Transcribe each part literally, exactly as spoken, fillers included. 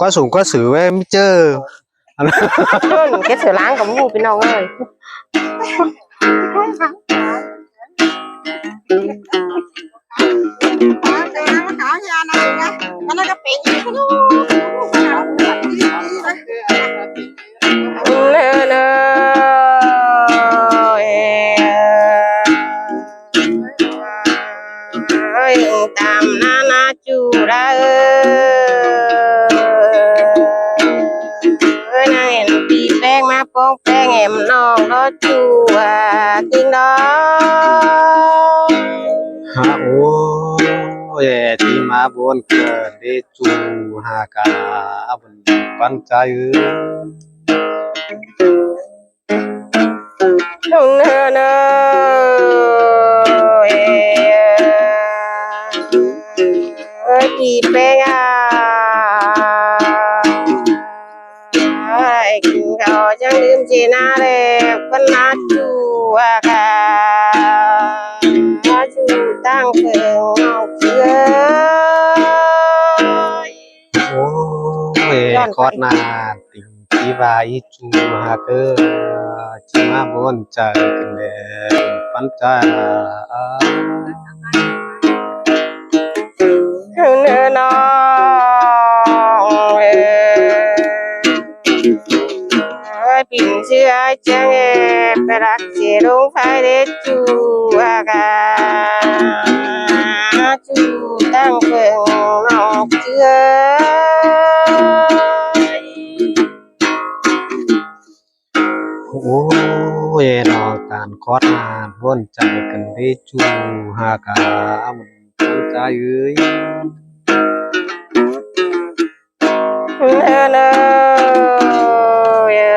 Có sủng có sự với mới chứ. Kết sự láng của mụ, ꞌpi ꞌnọng ơi. Ơi, tam na na chu ra ơi, ꞌnăng hên ꞌpi ꞌpéng ꞌmá ꞌpóng ꞌpéng êm ꞌnọng đó chu, à, ꞌtếng đó. Hả, ôi, ê, ꞌchí ꞌmá bón ꞌcọ đi chu hả cả, à, bón pắn ꞌchái ư. Nơ, nơ, ê, ơi, ꞌpi ꞌpéng à. Ai, kin khảu chắng ꞌlứm ꞌchí na ꞌlẹ, ꞌcốn na chu à cả. Chu ꞌtáng ꞌphớng ꞌnọng ꞌchư ơi. Ôi, khót na tỉnh ꞌchí ꞌva ꞌí chu hả ꞌcọ, ꞌchí ꞌmá bón chaư kin đe pắn chaư à. Nơ ꞌnọng ơi, ꞌpứng ꞌchư ai chắng ê, pay lắc ꞌchí ꞌlống phai đé chu à cả. Chu ꞌtáng ꞌphớng ꞌnọng ꞌchư ơi. Ôi, ê ꞌnọng, ꞌtan khót na bón chaư kin đi chu hả cả, à, bón pắn chaư ư. Nơ, nơ, ơ,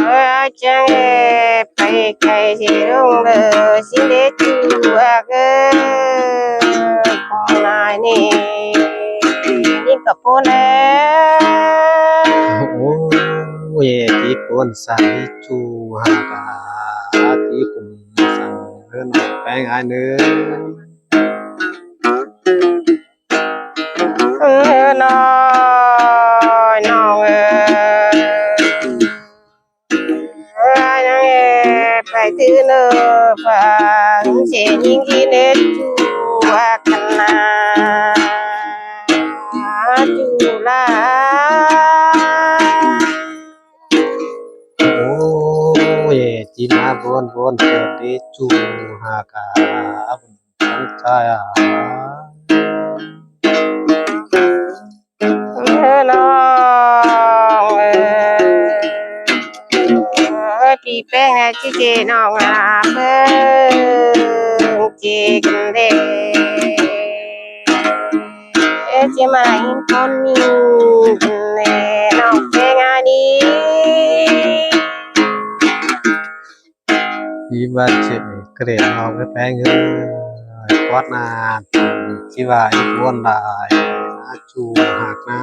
ơ, chắng ê, pay cai ꞌchí ꞌlống đơ, ꞌsịn đé chu à ꞌcọ. Khong lai ꞌnị, ꞌnị ꞌcọ ꞌpốn ê. Ôi, ê, ꞌchí ꞌpốn săng ꞌchí chu hả cả, ꞌchí khum săng ꞌnọng ꞌpéng ai ꞌnớ. Ơ, ꞌnọng, ꞌnọng ơi. Ơ, ai ꞌnăng ê, pay ꞌtứ ꞌnớ pha, ꞌchí ꞌnhính kin đé chu à ꞌcọ na. Chu la. Ôi, ê, ꞌchí ꞌmá bón bón ꞌcọ đi chu hả cả, à, bón pắn chaư à. Nơ ꞌnọng ơi, pi ꞌpéng ꞌnị ꞌchí ꞌchí ꞌnọng à, ꞌpứng ꞌchí kin đe. Ê, ꞌchí ꞌmá ꞌhịn ꞌcốn ꞌnị, ê, ꞌnọng ꞌpéng à ꞌnị. ꞌI ꞌva ꞌchí ꞌcọ đe ꞌnọng ꞌpéng ư, khót na, ꞌchí ꞌva ꞌí bón lai, à, chu hả ꞌcọ na.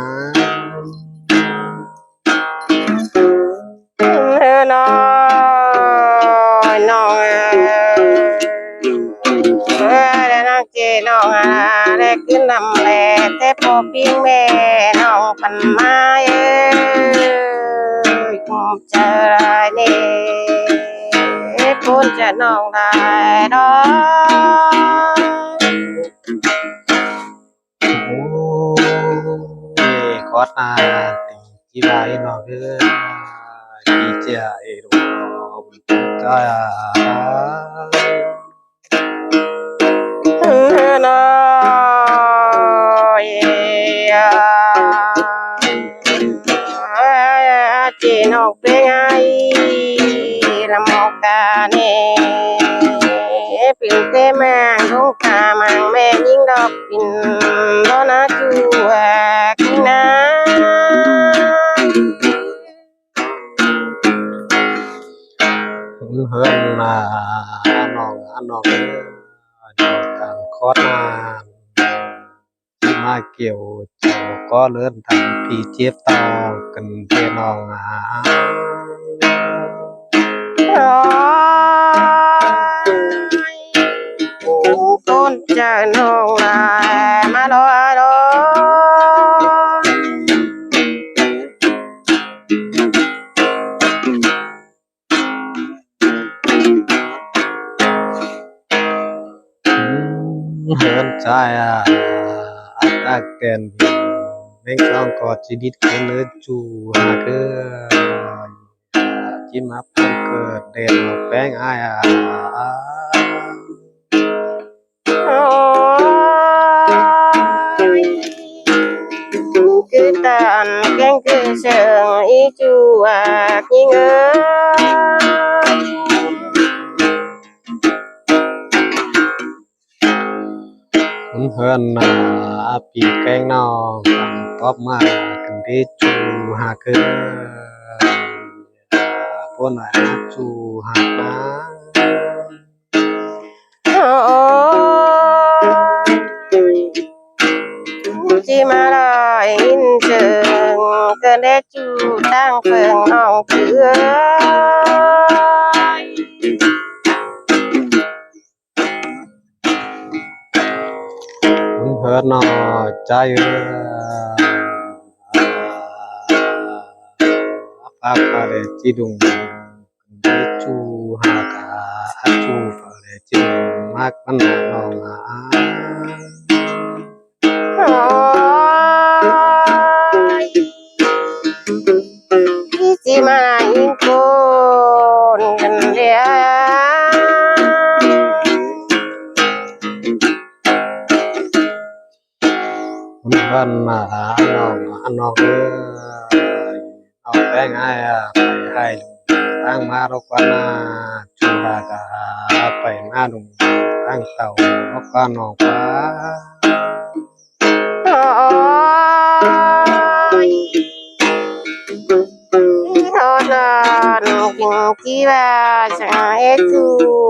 Nơ ꞌnọng, ꞌnọng ơi. Ơ, đe ꞌnọng ꞌchí ꞌnọng à, đe kin đăm ꞌlẹ, té ꞌpo ꞌpứng ꞌme ꞌnọng păn ꞌmá ơi. Khum chaư lai ꞌnị, ꞌpốn chaư ꞌnọng lai đó. Ôi, khót na, tỉnh ꞌchí ꞌva ꞌnọng ư, ꞌchí ꞌchí ê, ꞌlống chaư à. Nơ ꞌnọng ơi, à, ꞌchí ꞌnọng ꞌpéng ai, ꞌlắm ꞌmá ꞌcọ ꞌnị, ꞌpứng té ꞌmáng ꞌlống ca ꞌmáng ꞌme ꞌnhính đọc kin đó na chu à ꞌcọ na. Ưn hớn à, à ꞌnọng, à ꞌnọng ơi, à ꞌnọng ꞌtan khót na, ꞌchí ꞌmá kiẻo chảu ꞌcọ ꞌlớn ꞌtan ꞌpi chếp tao kin ꞌtẹ ꞌnọng à. Ôi, ôi, ꞌcốn chaư ꞌnọng lai, ꞌmá lo, lo. ꞌHướn ꞌchái a, ꞌtặc khen ꞌmếng ꞌsóng ꞌcọ ꞌchí đít khén ꞌnớ ꞌchu ꞌhặc ꞌcọ. ꞌChí ꞌmá ꞌpứng ꞌcợt đen ꞌpéng ai a. Ôi, cứ tán kéng cứ sương ꞌí ꞌchu ꞌhặc ꞌnhính ơi. ꞌHướn ꞌhướn a, ꞌpi kéng ꞌnọng tóp ꞌmá căn đé ꞌchu ꞌhặc ꞌcọ. ꞌPưa ꞌnọi ꞌnớ ꞌchu ꞌhặc ꞌnớ. Ôi, ꞌchí ꞌmá lai ꞌhịn sương căn đé ꞌchu ꞌtáng ꞌphớng ꞌnọng ꞌchư ơi. ꞌHướn ꞌhướn ꞌnọi ꞌchái ơi. Pák pha đé ꞌchí đung đé ꞌchu ꞌhặc ꞌcọ. ꞌChu pha đé ꞌchí đung ꞌmặc ꞌmắn ꞌnọng a. Ôi, ꞌchí ꞌmá ꞌhịn ꞌcốn căn đé. ꞌHướn ꞌhướn a, ꞌnọng a, ꞌnọng ơi. ꞌNọng ꞌpéng ai a, pay ꞌhại ꞌtáng ꞌmá lốc ꞌquá ꞌnạ ꞌchu ꞌhặc ꞌcọ. Pay ꞌmá đung ꞌtáng tảu lốc ꞌquá ꞌnọng ꞌquá. Ôi, ꞌhọt ꞌnọn ꞌchí ꞌchí ꞌva săng é ꞌchu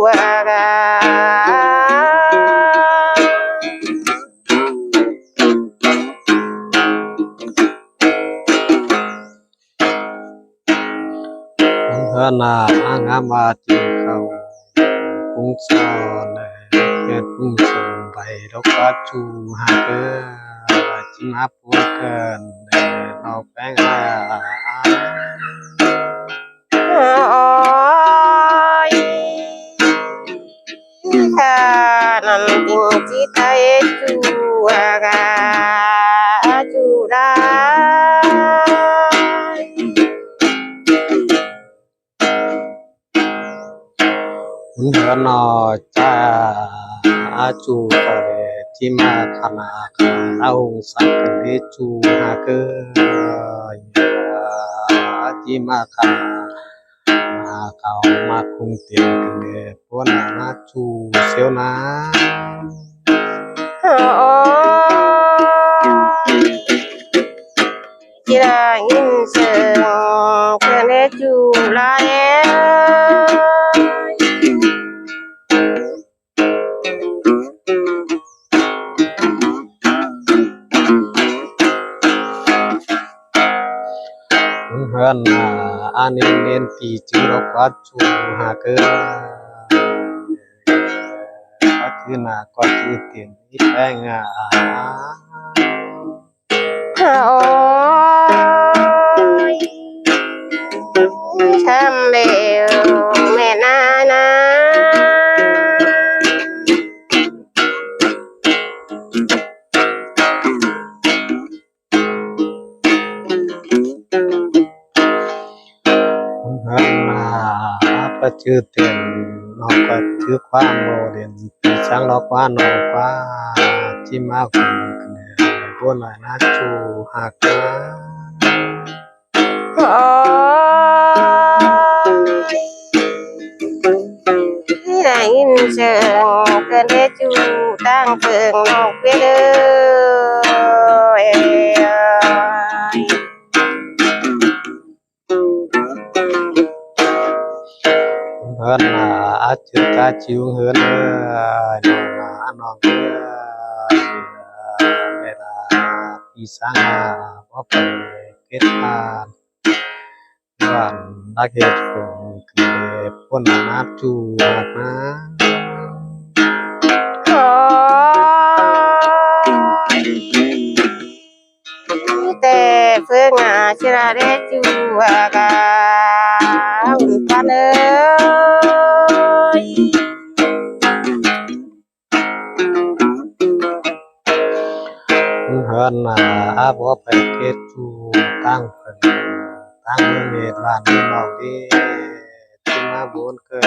ꞌhặc ꞌcọ. ꞌHướn ꞌhướn a, ꞌngắm ꞌva ꞌchư khảu ꞌpứng ꞌsọn đé, khen ꞌpứng sương pay lốc ꞌquá ꞌchu ꞌhặc ꞌcọ. ꞌChí ꞌmá ꞌpứng căn đé ꞌnọng ꞌpéng a. Ôi, ꞌnặn ꞌchí ꞌchí tai ꞌchu ꞌhặc ꞌcọ, ꞌchu đai. ꞌHướn ꞌhướn ꞌnọi ꞌchái a, ꞌchu pha đé ꞌchí ꞌmá khăn a, khăn a ung săng căn đé ꞌchu ꞌhặc ꞌcọ. ꞌChí ꞌmá khăn a, khảu ꞌmá khung tiên căn đé ꞌpưa ꞌnạ ꞌchu ꞌsịu ꞌnạ. Ôi, ꞌchí ꞌhặc ꞌhịn sương căn đé ꞌchu lai ơi. ꞌHướn ꞌhướn a, ꞌnịn ꞌnịn ꞌpi ꞌchư lốc ꞌquá ꞌchu ꞌhặc ꞌcọ. ꞌChư ꞌnạ ꞌquá ꞌchư tiên ꞌí ꞌpéng a. Ôi, tham lẻo ꞌmen ꞌnạ ꞌnạ. ꞌHướn ꞌhướn a, ꞌpá ꞌchư tiên ꞌnọng ꞌquá ꞌchư ꞌquám báu đen, ꞌpi săng lốc ꞌquá ꞌnọng ꞌquá, ꞌchí ꞌmá khung căn đé ꞌpưa ꞌnạ ꞌchu ꞌhặc ꞌcọ. Ôi, ꞌhịn sương căn đé ꞌchu ꞌtáng ꞌphớng ꞌnọng ꞌquiến ơi. ꞌHướn ꞌhướn a, ꞌchư cá ꞌchư ꞌhướn ơi, ꞌnọng a, ꞌnọng ơi. Mết a, ꞌpi săng a, báu pay kết bạn. Bản đắc ꞌhệt phung căn đé ꞌpưa ꞌnạ ꞌchu ꞌhặc ꞌnạ. Ôi, té ꞌphớng ꞌnạ ꞌchư đé ꞌchu ꞌhặc ꞌcọ, ꞌhún ꞌpắn ơi. ꞌHướn ꞌnạ, ꞌa bók pay kết ꞌchu ꞌtáng phén, ꞌtáng ꞌmướng ꞌnệt ꞌván ꞌmướng ꞌnọng đi, ꞌchí ꞌmá bón cơn.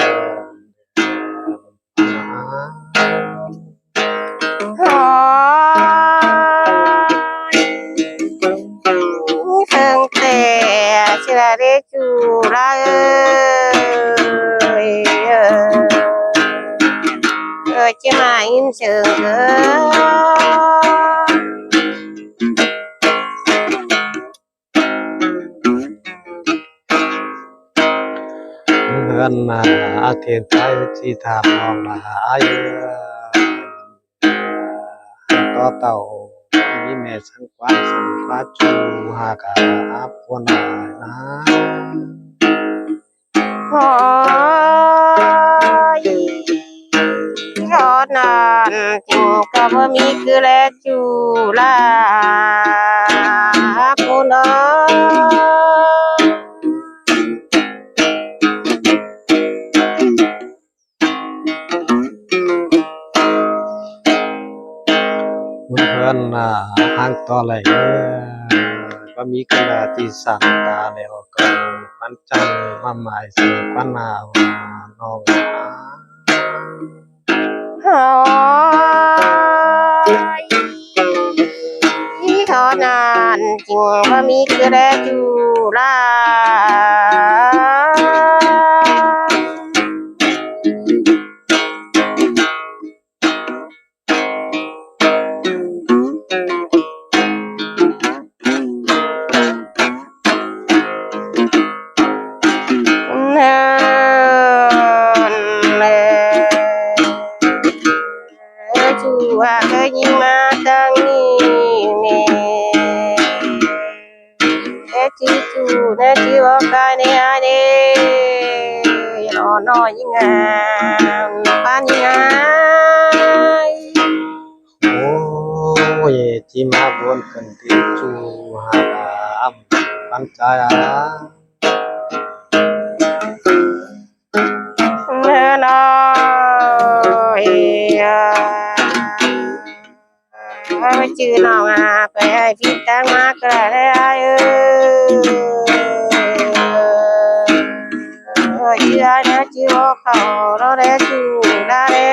Ôi, ꞌkhớng ꞌtẹ ꞌchí ꞌla đé ꞌchu ꞌla ơi, ơ, ơ, ꞌchí ꞌmá ín sương ơ. ꞌHướn ꞌnạ, ꞌa thiên tai ꞌchí tham ꞌnọng ꞌnạ, ꞌa ꞌhướn ꞌto tảu ꞌmí ꞌmẹ săng quan săng ꞌquá ꞌchu hảư ꞌcọ áp ꞌcốn ꞌnạ. Ôi, ꞌhướn ꞌnạ, ꞌchí ꞌcọ báu ꞌmí ꞌcứ ꞌlé ꞌchu ꞌla ꞌcốn ꞌnạ. ꞌHướn ꞌnạ, ꞌháng ꞌto lai ơ, báu ꞌmí ꞌcứ ꞌla ꞌti săng ta ꞌlẹo ꞌcọ ꞌphắn chắng ꞌmá mai ꞌsịn ꞌquán ꞌnạ ꞌnọng ꞌnạ. Ôi, ꞌhướn ꞌnạ, ꞌchí ꞌcọ báu ꞌmí ꞌcứ ꞌlé ꞌchu ꞌla. ꞌNan ꞌlẹ, ꞌchu ꞌva ꞌcọ ꞌnhính ꞌmá ꞌtáng ꞌnị ꞌnị. Ê, ꞌchí ꞌchu ꞌnẹ ꞌchí bók cai ꞌnẹ ꞌnị. Lo ꞌnọ ꞌnhính ꞌnán ꞌpán ꞌnhính ꞌnán. Ôi, ê, ꞌchí ꞌmá bón cơn đé ꞌchu hảư ꞌcọ áp ꞌpán chai a. ꞌNọ, ê, a. Ơ, ꞌchư ꞌnọng a, pay ꞌhại phít ꞌtáng ꞌmá ꞌcọ lai ꞌlé ơi. Ơ, ꞌchư ꞌnị ꞌnớ ꞌchư bók khảu lo đé ꞌchu ꞌla đé.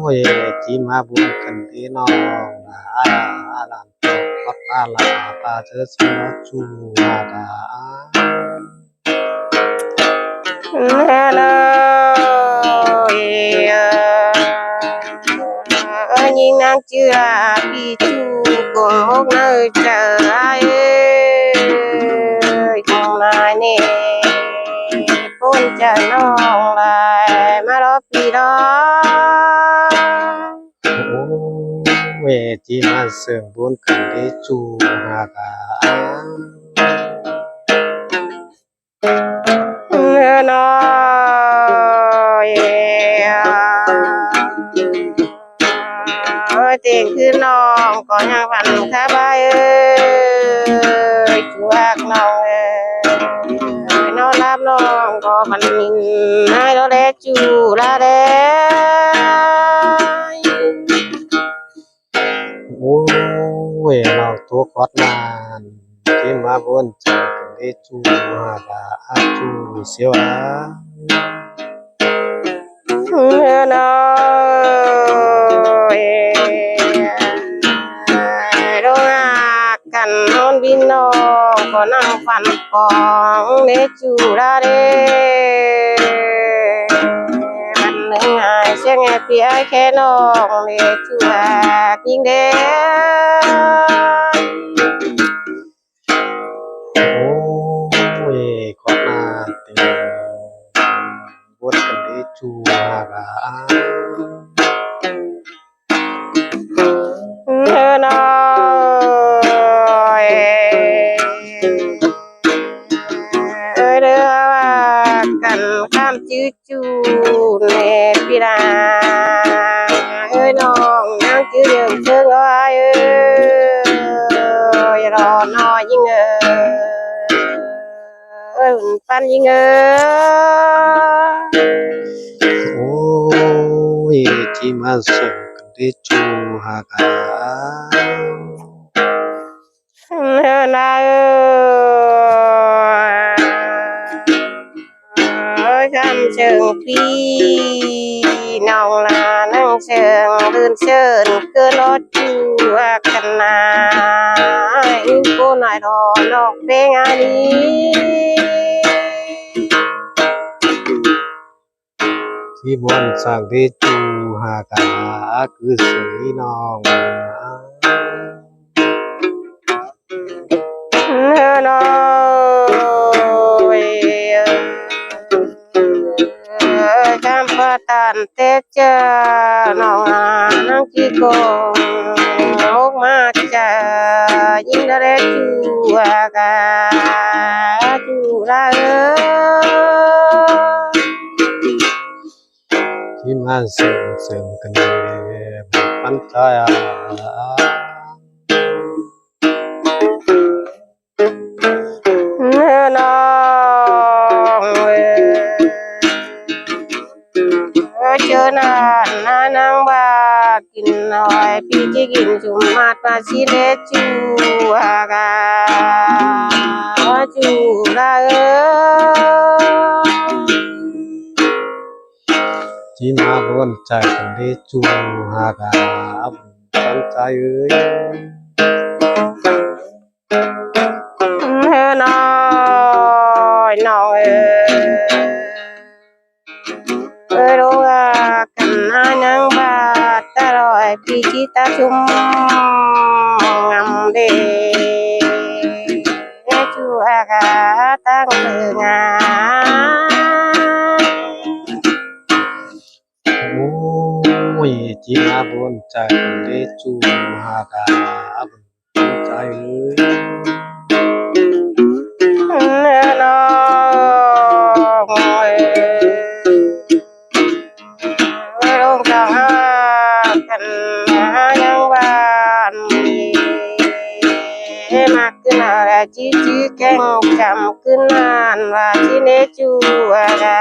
Ôi, ê, ꞌchí ꞌmá bón cơn đé ꞌnọng a, a, a, ꞌlạ, tót ꞌpá ꞌlạ, ꞌpá ꞌchớ ꞌsịn ꞌchu hảư ꞌcọ a. Hello, ê, ơ, ꞌnhính ꞌnáng ꞌchư ꞌva ꞌpi ꞌchu cuông ốc ꞌnặn chaư a ơi, cuông lai ꞌnị, ꞌcốn chaư ꞌnọng lai ꞌmá lo ꞌpi lo. Ôi, ê, ꞌchí ꞌmá sương bón cơn đé ꞌchu hảư ꞌcọ a. ꞌNọ, ê, a. Ôi, teng ꞌkhứn ꞌnọng ꞌcọ ꞌnhắng ꞌphắn khắp ꞌa ơi, ꞌchu ꞌnọng ơi. Ôi, ꞌnón ꞌlắp ꞌnọng ꞌcọ ꞌphắn ꞌnhính ꞌnái lo đé ꞌchu ꞌla đé. Ôi, ê, ꞌnọng ꞌtố khót ꞌnặn, ꞌchí ꞌmá bón chaư cơn đé ꞌchu hảư ꞌcọ a ꞌchu ꞌsịu a. ꞌNọ, ê, ꞌlống ꞌhặc căn ꞌnón ꞌpi ꞌnọng ꞌcọ ꞌnặn ꞌphắn pong đé ꞌchu ꞌla đé. Mẳn ꞌnưng ải ꞌsiếng ải ꞌpi ải khe ꞌnọng đé ꞌchu ꞌhặc ꞌnhính đé. Ôi, khót ꞌnặn teng bón cơn đé ꞌchu hảư ꞌcọ a. ꞌNọ, ê, ơ, đé ꞌhặc căn khăm ꞌchư ꞌchu ꞌnị ꞌpi ꞌnọng. Ơi, ꞌnọng ꞌnhắng ꞌchư dươn ꞌsướng lo ơi. Ơi, lo ꞌnọ ꞌnhính ơi. Ơi, ꞌphắn ꞌnhính ơi. Ôi, ê, ꞌchí ꞌchí ꞌmá sớng căn đé ꞌchu hák a. Ơi, khắm sớng ꞌpi ꞌnọng ꞌla ꞌnăng sớng ꞌlưn sớng ꞌcọ ꞌnọ ꞌchu hák căn ꞌna. ꞌIn ꞌcốn ải đó ꞌnọng ꞌpéng a ꞌnị. ꞌChí ꞌmuôn săng đé ꞌchu hák a cứ sới ꞌnọng. ꞌNọ ꞌnọi khắm ꞌpa ꞌtan té ꞌchớ ꞌnọng ꞌnăng ꞌchí công ốc ꞌmá chaư ꞌnhính đé ꞌchu hák a ꞌchu ꞌla ới. ꞌChí ꞌmá sớng sớng căn đé ꞌmắn chaư a. ꞌNọ ꞌnọi ꞌchớ ꞌnặn ꞌna ꞌnăng ꞌva kin ꞌnọi ꞌpi ꞌchí kin sum ꞌmát ꞌva ꞌchí đé ꞌchu hák a ꞌchu ꞌla ới. ꞌChí ꞌmá ꞌbuôn chaư căn đé ꞌchu hák a ꞌmắn chaư ới. ꞌNọ ꞌnọi ới, ꞌlống a căn ꞌna ꞌnăng ꞌva ta ꞌnọi ꞌpi ꞌchí ta sum ngắm đé ꞌchu hák a ꞌtáng ꞌlới nga. Ôi, ꞌchí ꞌmá ꞌbuôn chaư căn đé ꞌchu hák a ꞌmắn chaư ới. ꞌNọ ꞌnọi ới, ꞌlống ta ha căn ꞌna ꞌnăng ꞌva ꞌmá ꞌcứn a ꞌla ꞌchí ꞌchí kéng chăm ꞌcứn ꞌnặn ꞌva ꞌchí đé ꞌchu hák a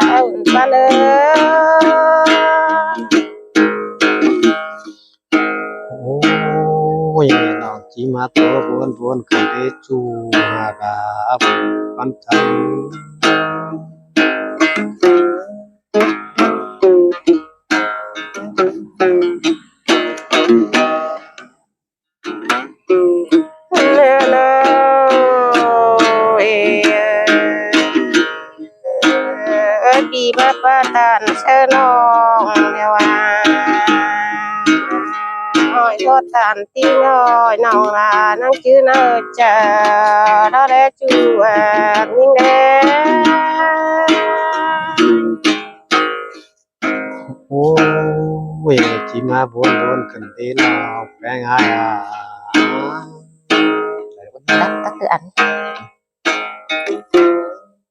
ꞌmắn ꞌpắn ới. Ôi, ꞌnọng ꞌchí ꞌmá ꞌtố ꞌbuôn ꞌbuôn căn đé ꞌchu hák a ꞌmắn ꞌpắn chaư. ꞌNọ ꞌnọi ới, ới, pi ꞌmá ꞌpa ꞌtan chaư ꞌnọng ꞌlẹo a. ꞌNọi ꞌtố ꞌtan ꞌti ꞌnọi ꞌnọng ꞌla ꞌnăng ꞌchư ꞌnọi chaư đó đé ꞌchu hák ꞌnhính đé. Ôi, ꞌchí ꞌmá ꞌbuôn ꞌbuôn căn đé ꞌnọng ꞌpéng a. Tắt, tắt tư ăn.